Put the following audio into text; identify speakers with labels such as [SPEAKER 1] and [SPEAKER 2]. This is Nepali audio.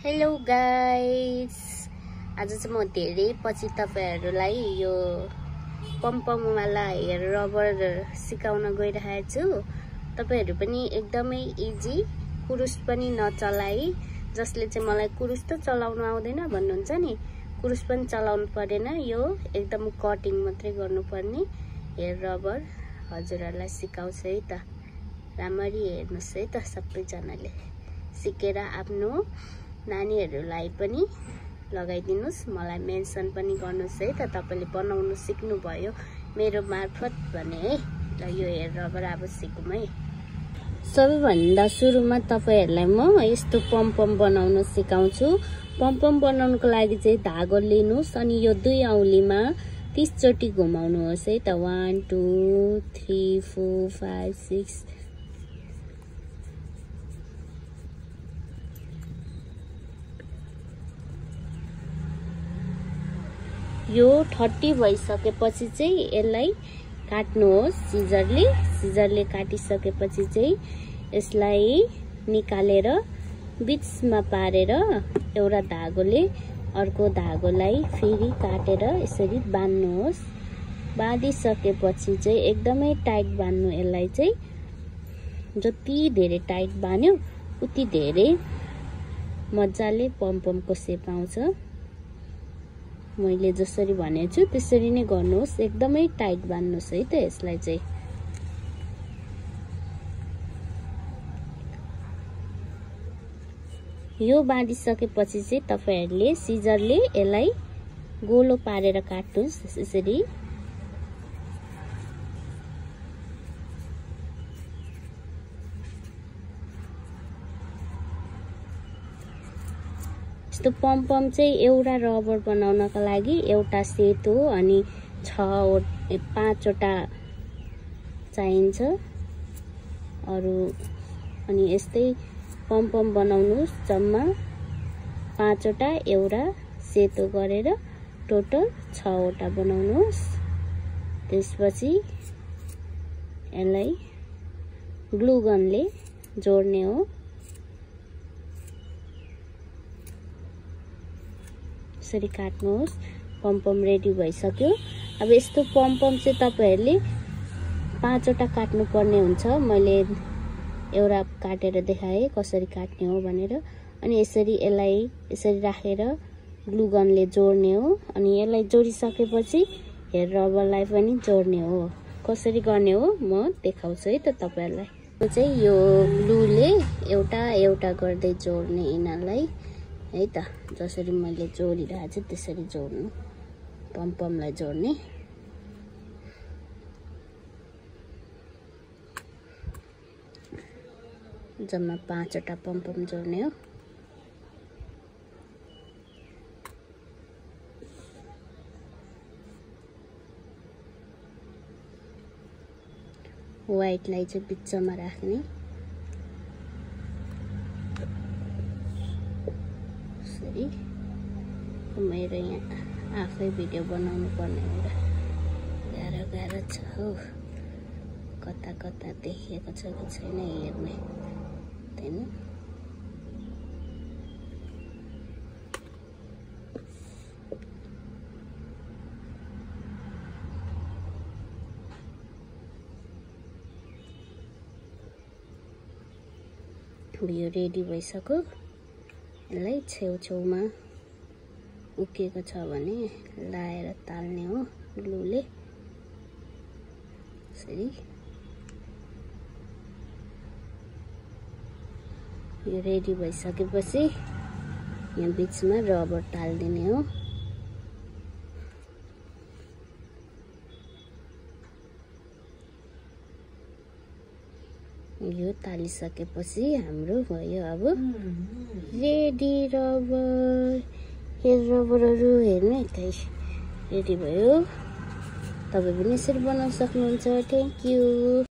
[SPEAKER 1] हेलो गाइस, आज चाहिँ म धेरै पछि तपाईहरुलाई यो पमपम वाला हेयर रबर सिकाउन गइरहेको छु। तपाईहरु पनि एकदमै इजी, कुरुस पनि नचलाई, जसले चाहिँ मलाई कुरुस त चलाउन आउँदैन भन्नुहुन्छ नि, कुरुस पनि चलाउनु पर्दैन। यो एकदम कटिङ मात्रै गर्नुपर्ने हेयर रबर हजुरहरुलाई सिकाउँछु है त। राम्ररी हेर्नुस् है त, सबैजनाले सिकेर आफ्नो नानीहरुलाई पनि लगाइदिनुस्, मलाई मेन्सन पनि गर्नुस् है त। तपाईले बनाउनु सिक्नु भयो मेरो मार्फत भने है। ल यो हेयर रबर अब सिकौं है। सबैभन्दा सुरुमा तपाईहरुलाई म यस्तो पमपम बनाउन सिकाउँछु। पमपम बनाउनको लागि चाहिँ धागो लिनुस् अनि यो दुई औँलीमा 30 चोटी घुमाउनुहोस् है त। 1 2 3 4 5 6 यो 30 भइसकेपछि चाहिँ यसलाई काट्नुहोस् सिजरले काटिसकेपछि चाहिँ यसलाई निकालेर बीचमा पारेर एउटा धागोले अर्को धागोलाई फेरि काटेर यसरी बान्नुहोस्। बाँधिसकेपछि चाहिँ एकदमै टाइट बान्नु। यसलाई चाहिँ जति धेरै टाइट बान्यो उति धेरै मजाले पमपमको शेप आउँछ। मैले जसरी भनेको छु त्यसरी नै गर्नुहोस्, एकदमै टाइट बान्नुहोस् है त यसलाई चाहिँ। यो बाँधिसकेपछि चाहिँ तपाईहरुले सिजरले यसलाई गोलो पारेर काट्नुस् यसरी। यस्तो पमपम चाहिँ एउटा रबर बनाउनका लागि एउटा सेतो अनि 5 वटा चाहिन्छ। अनि यस्तै पमपम बनाउनुस् जम्मा 5 वटा एउटा सेतो गरेर टोटल 6 वटा बनाउनुस्। त्यसपछि यसलाई ग्लु गनले जोड्ने हो। यसरी काट्नुहोस्। पमपम रेडी भइसक्यो। अब यस्तो पमपम चाहिँ तपाईहरुले 5 वटा काट्नु पर्ने हुन्छ। मैले एउटा काटेर देखाएँ कसरी काट्ने हो भनेर। अनि यसलाई यसरी राखेर ग्लु गनले जोड्ने हो। अनि यसलाई जोडिसकेपछि हेयर रबरलाई पनि जोड्ने हो। कसरी गर्ने हो म देखाउँछु है त तपाईहरुलाई। यो चाहिँ यो ग्लुले एउटा एउटा गर्दै जोड्ने यिनीलाई है त। जसरी मैले जोडिरहेको छु त्यसरी जोड्नु, पमपमलाई जोड्ने। जम्मा 5 वटा पमपम जोड्ने हो। व्हाइटलाई चाहिँ बिचमा राख्ने। यसरी मेरो यहाँ आफै भिडियो बनाउनु पर्ने हो। गाह्रो छ हो। कता कता देखिएको छ कि छैन हेर्ने हैन। यो रेडी भइसक्यो। यसलाई छेउछेउमा उकिएको छ भने लाएर ताल्ने हो ग्लुले यसरी। यो रेडी भइसकेपछि यहाँ बीचमा रबर टाल्दिने हो। यो तालिसकेपछि हाम्रो भयो अब रेडी रबर। हेयर रबरहरु हेर्नु है रेडी भयो। तपाई पनि यसरी बनाउन सक्नुहुन्छ। Thank you.